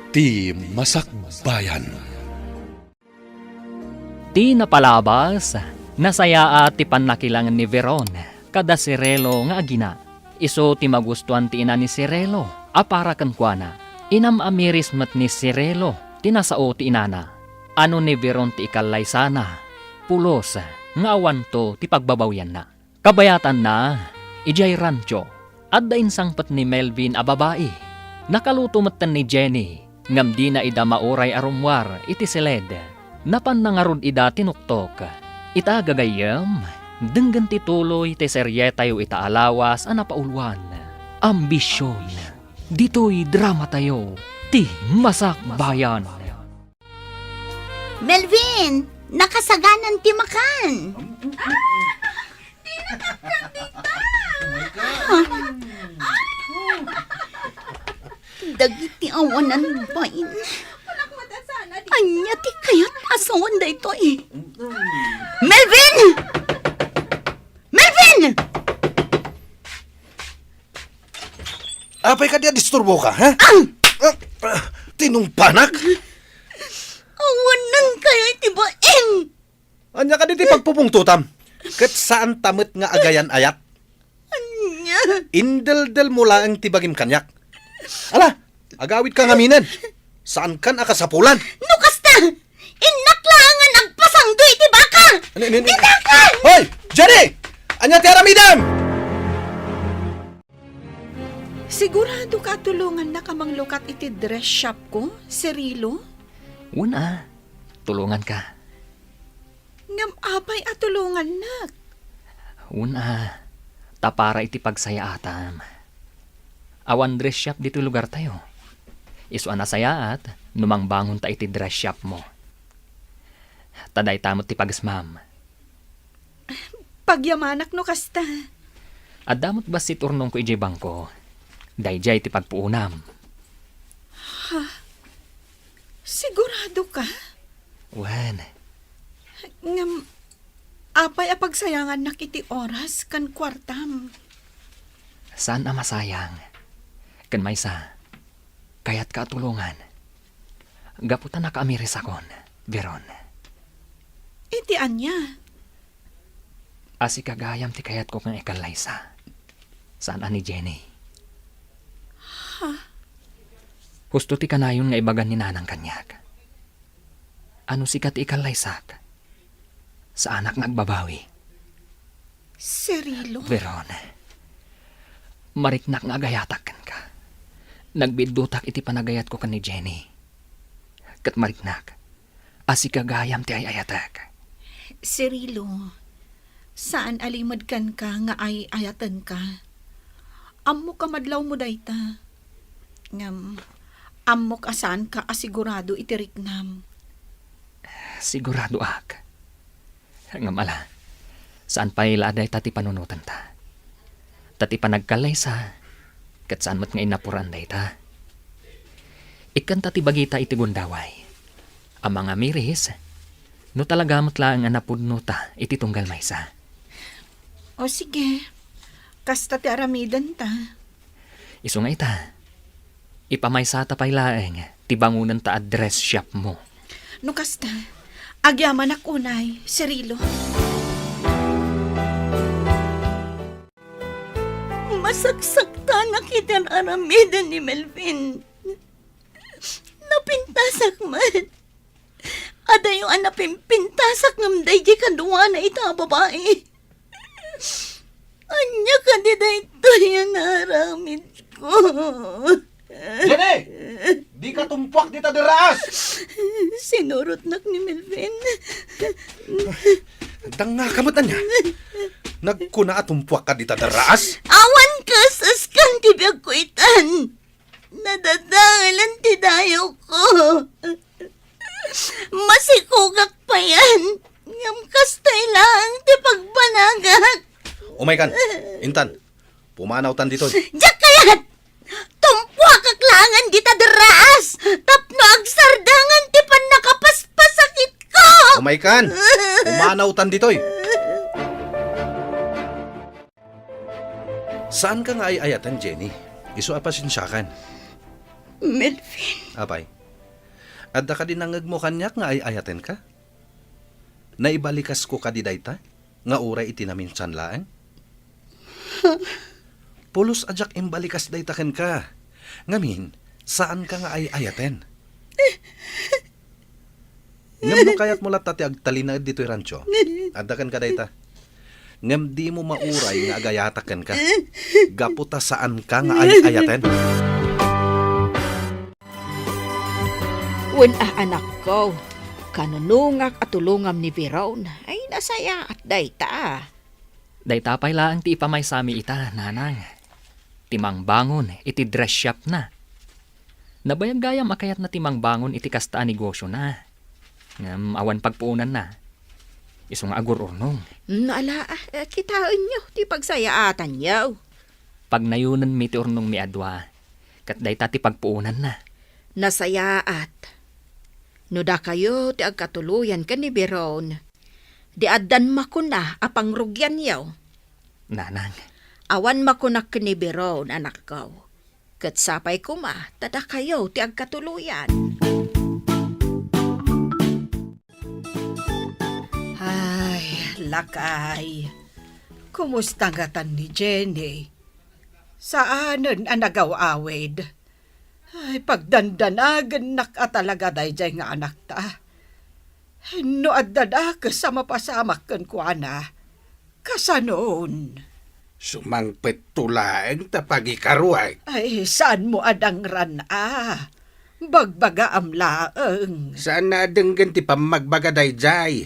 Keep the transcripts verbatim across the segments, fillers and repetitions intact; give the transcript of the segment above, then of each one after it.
Ti Masakbayan. Ti napalabas, nasayaat ti pannakilangen ni Veron kada Cirilo nga agina. Isu ti magustoan ti ina ni Cirilo a para kenkuana. Inam-amiris met ni Cirilo ti nasao ti inana. Ano ni Veron ti ikallaysana, pulos nga awanto ti pagbabawianna. Kabayatanna, idiay rancho, adda insangpet ni Melvin a babai. Nakaluto metten ni Jenny, ngem dina ida mauray a rummuar iti siled. Napan nangarud ida tinuktok. Ita gagayyem, denggen ti tuloy ti serietayo ita a lawas a napauluan. Ambision. Ditoy dramatayo, ti Masakbayan. Melvin, nakasaganan ti makan. Dagiti awanan bain. Ania ti kayat a sawen daytoy? Melvin! Melvin! Apay kadi a disturboka, ha? Ah! Ah, ah, tinungpanak? Awanenkayo iti bain! Ania kadi ti pagpupungtotam? Ket saanta met nga agayan-ayat? Ania? Indeldelmo laeng ti bagim kaniak. Ala, agawidka ngaminen. Saankan a kasapulan. No kasta, innak laeng nga nagpasangdo iti baka! Ani, ani, ani? Ditakan! Hoy! Jenny! Ania ti aramidem? Siguradoka a tulongannaka manglukat iti dress shopko, Cirilo? Wen a, tulonganka. Ngem apay a tulongannak? Wen a, ta para iti pagsayaatam. Awan dress shop ditoy lugartayo. Isu a nasayaat no mangbangonta iti dress shopmo. Ta dayta met ti pagesmam. Pagyamanak no kasta. Adda met bassit urnongko idiay bangko. Daydiay ti pagpuonam. Ha? Siguradoka? Wen. Ngem, apay a pagsayangannak iti oras ken kuartam? Saan a masayang. Ken maysa, kayatka a tulongan. Gapu ta nakaamirisakon, Veron. Iti ania? A sika gayam ti kayatko nga ikallaysa. Saan a ni Jenny. Ha? Husto ti kanayon nga ibagan ni nanang kaniak. A no sika ti ikallaysak, saanak nga agbabawi. Cirilo? Veron, mariknak nga agayatak kenka. Nagbiddutako iti panagayatko ken ni Jenny. Ket mariknak a sika gayam ti ay-ayatek. Cirilo, saan a limed kenka nga ay-ayatenka. Ammok a madlawmo dayta. Ngem, ammok a saanka a sigurado iti riknam. Siguradoak. Ngem ala, saan pay la a dayta ti panunotenta. Ta ti panagkallaysa, ket saan met nga innapuran dayta. Ikkanta ti bagita iti gundaway. A mangamiris, no talaga met laeng a napudnota iti tunggal maysa. O sige, kasta ti aramidenta. Isu nga ita, ipamaysata pay laeng ti bangonenta a dress shopmo. No kasta, agyamanak unay, Cirilo. Masaksaktanak iti ar-aramiden ni Melvin. Napintasak met. Adayo a napimpintasak ngem daydi kaduana ita a babai. Ania kadi daytoy a naaramidko? Jenny! Dika tumpuak dita derraas! Sinurotnak ni Melvin. Dangngaka met ania? Nagkuna a tumpuakka dita derraas? Awan kas-askan ti biagko itan. Nadadaelan ti dayawko. Masikogak payen, ngem kastoy laeng ti pagbanagak. Umaykan, intan, pumanawtan ditoy. Diak kayat! Tumpuakak laengen dita derraas tapno agsardengen ti pannakapaspasakitko! Umaykan, pumanawtan ditoy. Saanka nga ay-ayaten, Jenny. Isu a pasensiakan. Melvin. Apay? Adda kadi nangngegmo kaniak nga ay-ayatenka? Naibalikasko kadi dayta nga uray iti naminsan laeng? Pulos a diak imbalikas dayta kenka. Ngamin, saanka nga ay-ayaten. Ngem no kayatmo latta ti agtalinaed ditoy rancho, adda kenka dayta. Ngem dimo mauray nga agayatak kenka, gapu ta saanka nga ay-ayaten. Wen a, anakko, kanunongak a tulongam ni Biron. Ay, nasayaat dayta. Dayta pay laeng ti ipamaysami ita, nanang. Ti mangbangon iti dress shopna. Nabayag gayam a kayatna ti mangbangon iti kasta a negosiona. Ngem awan pagpuonanna. Isu nga agur-urnong. Ala, eh, kitaenyo ti pagsayaatanyo. Pagnayonenmi ti urnongmi a dua, ket dayta ti pagpuonanna. Nasayaat. No dakayo ti agkatuloyan ken ni Biron, di addan makuna a pangrugianyo. Nanang. Awan makunak ken ni Biron, anakko. Ket sapay koma ta dakayo ti agkatuloyan. Ay, lakay. Kumusta ngatan ni Jenny? Saanen a nagaw-awid. Ay, pagdandanagennak a talaga daydiay nga anakta. No adda dakes a mapasamak kenkuana, kasanon? Sumangpetto laeng ta pagikaruek. Ay, saanmo a dangran a? Bagbagaam laeng. Saan a denggen ti pammagbaga daydiay?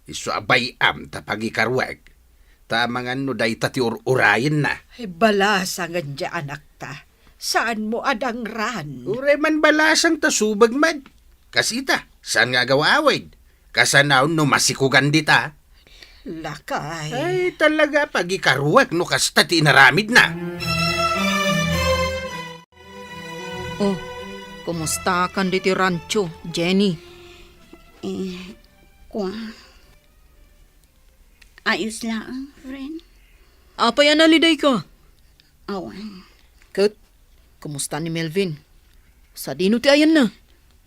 Isu a bay-am ta pagikaruek. Ta amangan no dayta ti ur-urayenna. Ay, balasangen diay anakta. Saanmo a dangran? Uray man balasang ta subeg met. Kas ita, saan nga agaw-awid? Kasanaon no masikugan dita? Lakay. Ay, talaga, pagikaruek no kasta ti inaramidna. Oh, kumustakan ditoy rancho, Jenny? Eh, kua, ayos laeng, friend. Apay a nalidayka? Awan. Ket, kumusta ni Melvin? Sadino ti ayanna?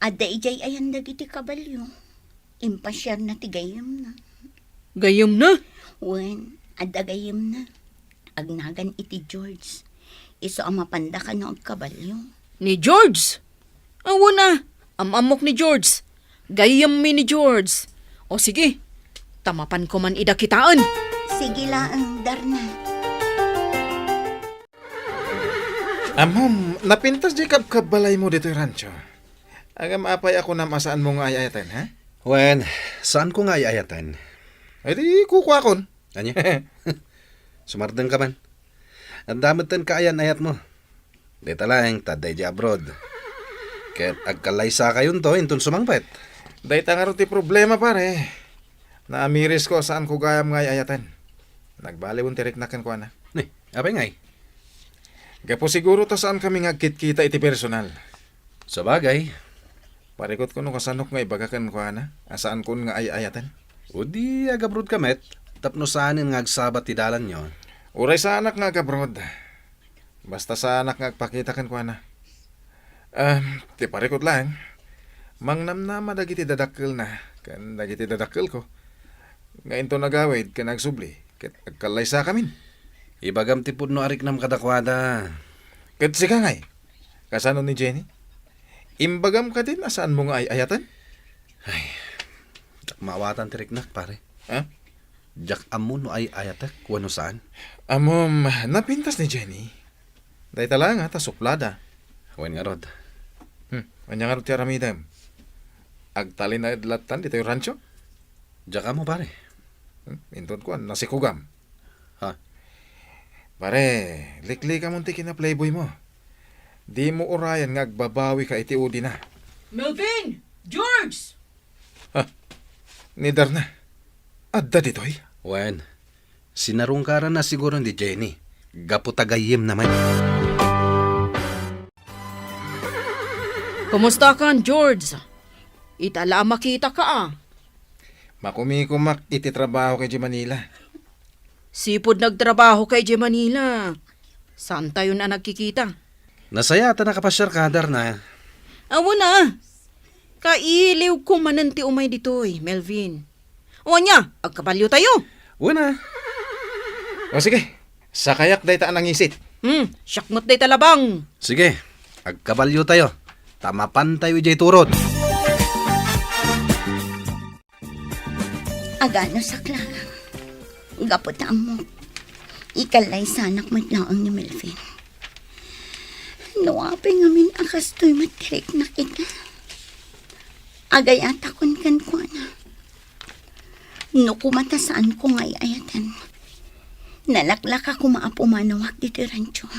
Adda idiay ayan dagiti kabalio. Impasiarna ti gayyemna. Gayyemna? Wen, adda gayyemna. Agnagan iti George. Isu a mapanda kano agkabalio. Ni George? Awan a, am-ammok ni George. Gayyemmi ni George. O sige, ta mapanko man ida kitaen. Sige laeng, Darna. Ammom, napintas diay kabkabbalaymo ditoy rancho. Ngem apay a kunam a saanmo nga ay-ayaten, ha? Wen, saanko nga ay-ayaten. Ay, di kukuakon. Ania? Sumardengka man. Adda metten kaayan-ayatmo. Dayta laeng ta adda idiay abroad. Ket agkallaysakayonto inton sumangpet. Dayta ngarud ti problema, pare. Naamirisko a saanko gayam nga ay-ayaten. Nagbaliwen ti riknak kenkuana. Ni, apay ngay? Gapu siguro ta saankami nga agkitkita iti personal. Sabagay. Parikutko no kasanok nga ibaga kenkuana a saankon nga ay-ayaten. O di agabrodka met, tapno saanen nga agsabat ti dalanyo. Uray saanak nga agabroad. Basta saanak nga agpakita kenkuana. Ah, ti parikut laeng, mangnamnama dagiti dadakkelna ken dagiti dadakkelko nga inton agawid ken agsubli ket agkallaysakamin. Ibagam ti pudno a riknam kadakuada. Ket sika ngay, kasano ni Jenny? Imbagam kadin a saanmo nga ay-ayaten? Ay, diak maawatan ti riknak, pare. Ha? Diak ammo no ay-ayatek wenno saan. Ammom, napintas ni Jenny. Dayta laeng a ta suplada. Wen ngarud. Hmm, ania ngarud ti aramidem? Agtalinaed lattan ditoy rancho? Diak ammo, pare. Hmm, inton kuan, nasikugam. Ha? Pare, liklikamon ti kina-playboymo. Dimo urayan nga agbabawika iti udina. Melvin! George! Ha? Ni Darna? Adda ditoy? Wen, sinarungkaranna siguro ni Jenny. Gapu ta gayyemna met. Kumustakan, George? Ita la a makitaka, a. Makumikumak iti trabaho kay Manila. Sipud nagtrabaho kay Manila, saantayon a nagkikita. Nasayaat a nakapasiarka, Darna. Awan a. Kailiwko manen ti umay ditoy, Melvin. O ania, agkabaliotayo? Wen a. O sige, sakayak dayta a nangisit. Hmm, siak met dayta labang. Sige, agkabaliotayo. Ta mapantayo idiay turod. Aganusak laeng. Gapu ta ammok, ikallaysanak met laeng ni Melvin. No apay ngamin a kastoy met ti riknak ita, agayatakon kenkuana. No koma ta saanko nga ay-ayaten, nalaklaka koma a pumanawak ditoy rancho.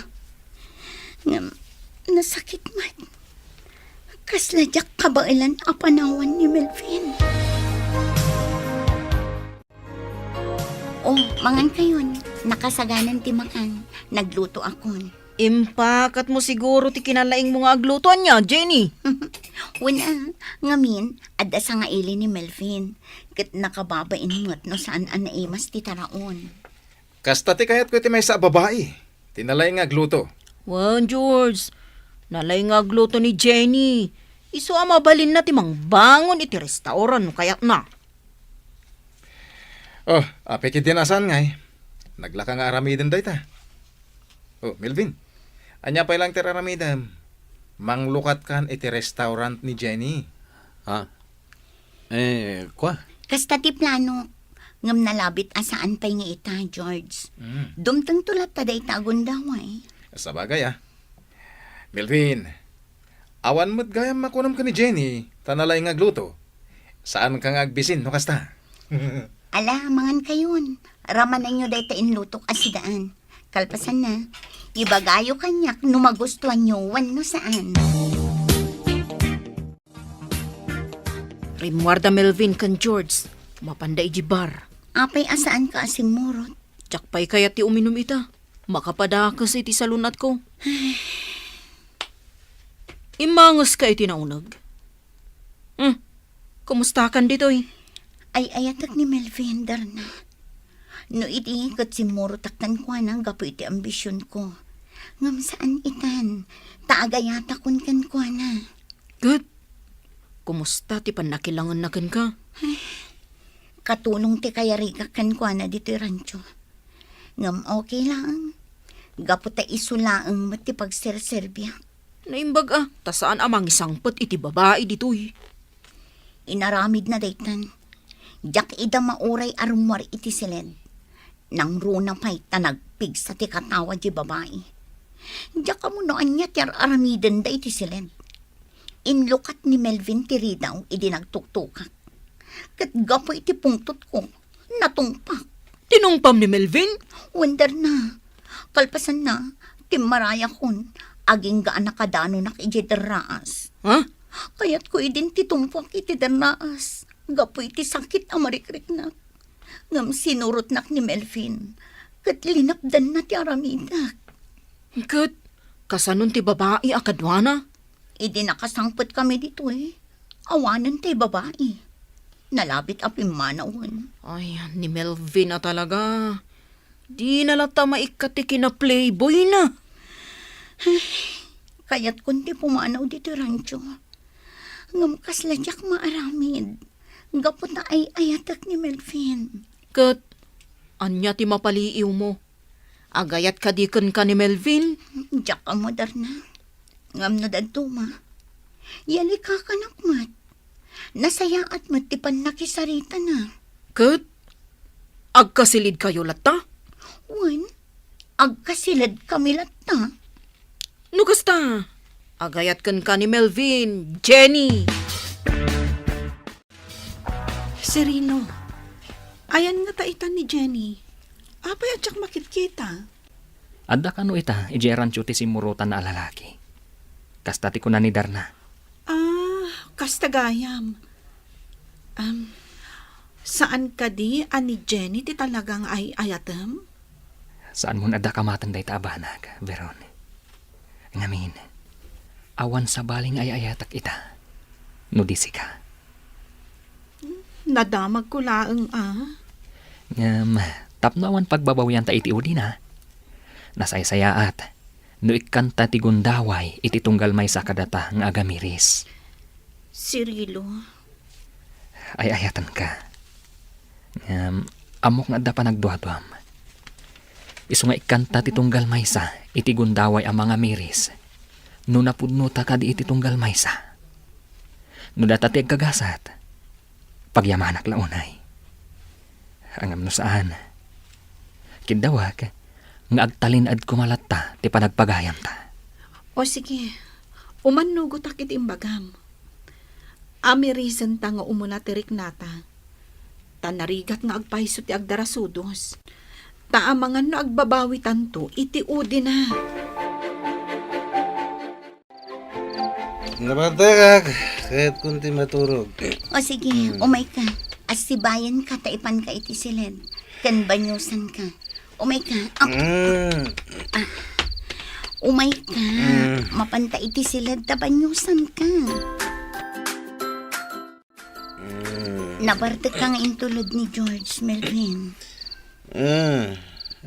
Ngem, nasakit met. Kasla diak kabaelan a panawan ni Melvin. Oh, mangan kayon. Nakasaganan ti makan. Nagluto akon. Impakatmo siguro ti kinalaingmo nga agluto, ania, Jenny? Wen a, ngamin, adda sangaili ni Melvin. Ket nakababain met no saan a naimas ti taraon. Kasta ti kayatko iti maysa a babai, ti nalaing nga agluto. Wen, George, nalaing nga agluto ni Jenny. Isu a mabalinna ti mangbangon iti restaurant no kayatna. Oh, apay ketdin a saan ngay? Naglaka nga aramiden dayta. Oh, Melvin, ania pay laeng ti aramidem? Manglukatkan iti restaurant ni Jenny. Ah, eh, kua? Kasta ti planok. Ngem nalabit a saan pay nga ita, George. Mm. Dumtengto latta dayta a gundaway. Sabagay, ah. Melvin, awan met gayam makunam ken ni Jenny, ta nalaing nga agluto. Saanka nga agbisin no kasta? Ala, mangan kayon. Ramananyo dayta inlutok a sidaan. Kalpasanna, ibagayo kaniak no magustuanyo wenno saan. Rimmuarda Melvin ken George, mapanda idiay bar. Apay a saanka a simmurot? Diak pay kayat ti uminum ita. Makapadakes iti salun-atko. Immangeska iti nauneg. Hmm, kumustakan ditoy? Ay-ayatek ni Melvin, Darna. No idi ket simmurotak kenkuana gapu iti ambisionko. Ngem saan itan, ta agayatakon kenkuana. Ket, kumusta ti pannakilangenna kenka? Ay, katulong ti kayarigak kenkuana ditoy rancho. Ngem okay laeng. Gapu ta isu laeng met ti pagserserbiak. Naimbag a, ta saan a mangisangpet iti babai ditoy. Inaramidna daytan. Diak ida mauray a rummuar iti siled. Nangruna pay ta nagpigsa ti katawa diay babai. Diak ammo no ania ti ar-aramidenda iti siled. Inlukat ni Melvin ti ridaw idi nagtuktukak. Ket gapu iti pungtotko, natungpak. Tinungpam ni Melvin? Wen, Darna. Kalpasanna, timmarayakon, agingga a nakadanunak idiay derraas. Ha? Kayatko idin ti tungpak iti derraas, gapu iti sakit a marikriknak. Ngem sinurotnak ni Melvin, ket linapdanna ti aramidek. Ket kasanon ti babai a kaduana? Idi nakasangpetkami ditoy, awanen tay babai. Nalabit a pimmanawen. Ay, ni Melvin a talaga. Dina latta maikkat ti kina-playboyna. Ay, kayatkon ti pumanaw ditoy rancho. Ngem kasla diak maaramid. Gapu ta ay-ayatek ni Melvin. Ket ania ti mapaliiwmo? Agayat kadi kenka ni Melvin? Diak ammo, Darna. Ngem no dadduma, yalikakanak met. Nasayaat met ti pannakisaritana. Ket agkasilidkayo latta? Wen, agkasiledkami latta. No kasta, agayat kenka ni Melvin, Jenny. Serino, ayan ngata itan ni Jenny? Apay a diak makitkita? Adda kano ita idiay rancho ti simmurotanna a lalaki? Kasta ti kuna ni Darna. Ah, kasta gayam. Am, saan kadi a ni Jenny ti talaga nga ay-ayatem? Saanmon adda kamaten dayta a banag, Veron. Ngamin, awan sabali nga ay-ayatek ita no di sika. Nadamagko laeng a. Ngem, tapno awan pagbabawianta iti udina, nasaysayaat no ikkanta ti gundaway iti tunggal maysa kadata nga agamiris. Cirilo. Ay-ayatenka. Ngem, ammok nga adda panagduaduam. Isu nga ikkanta ti tunggal maysa iti gundaway a mangamiris no napudnota kadi iti tunggal maysa. No data ti agkagasat, pagyamanak la unay. Ngem no saan, kiddawek nga agtalin-ed koma latta ti panagpagayamta. O sige, umannugotak iti imbagam. Amirisenta nga umuna ti riknata. Ta narigat nga agpayso ti agdarasudos. Ta amangan no agbabawitanto iti udina. Nabatekak, kayatko ti maturog. O sige, Hmm. umayka. Assibayanka ta ipanka iti siled. Ken banyosanka. Umayka. Ah, Hmm. umayka. Hmm. Mapanta iti siled ta banyosanka. Hmm. Nabartek ka nga intulod ni George, Melvin. Ah,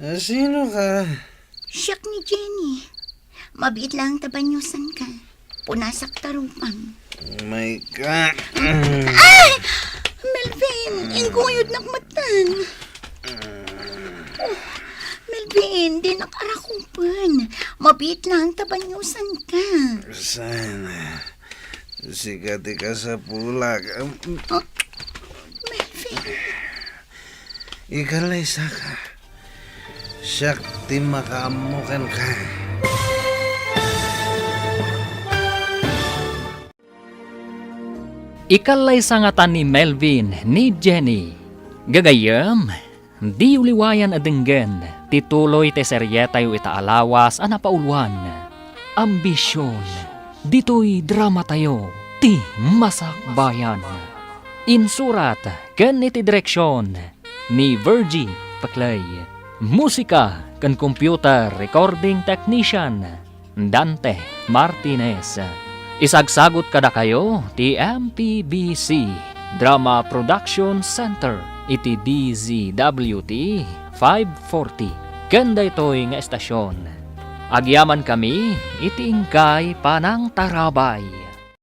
ah, sino ka? Siak ni Jenny. Mabiit lang ta banyosanka. Punasak ta rupam. Oh my God. Ay! Melvin, inggoyodnak metten. Oh, Melvin, dinak arakupen. Mabiit lang ta banyosanka. Sana. Sika ti kasapulak. Am-, Oh, Melvin. Ikalaysaka. Siak ti makaammo kenka. Ikallaysa ngata ni Melvin ni Jenny. Gagayyem, diyo liwayan a denggen ti tuloy ti serietayo ita a lawas a napauluan, Ambision. Ditoy dramatayo, Ti Masakbayan. Insurat ken iti direksion ni Virgie Paclay. Musika ken computer recording technician, Dante Martinez. Isagsagut kadakayo ti M P B C Drama Production Center iti D Z W T five forty ken daytoy nga estasion. Agyamankami iti inkay panangtarabay.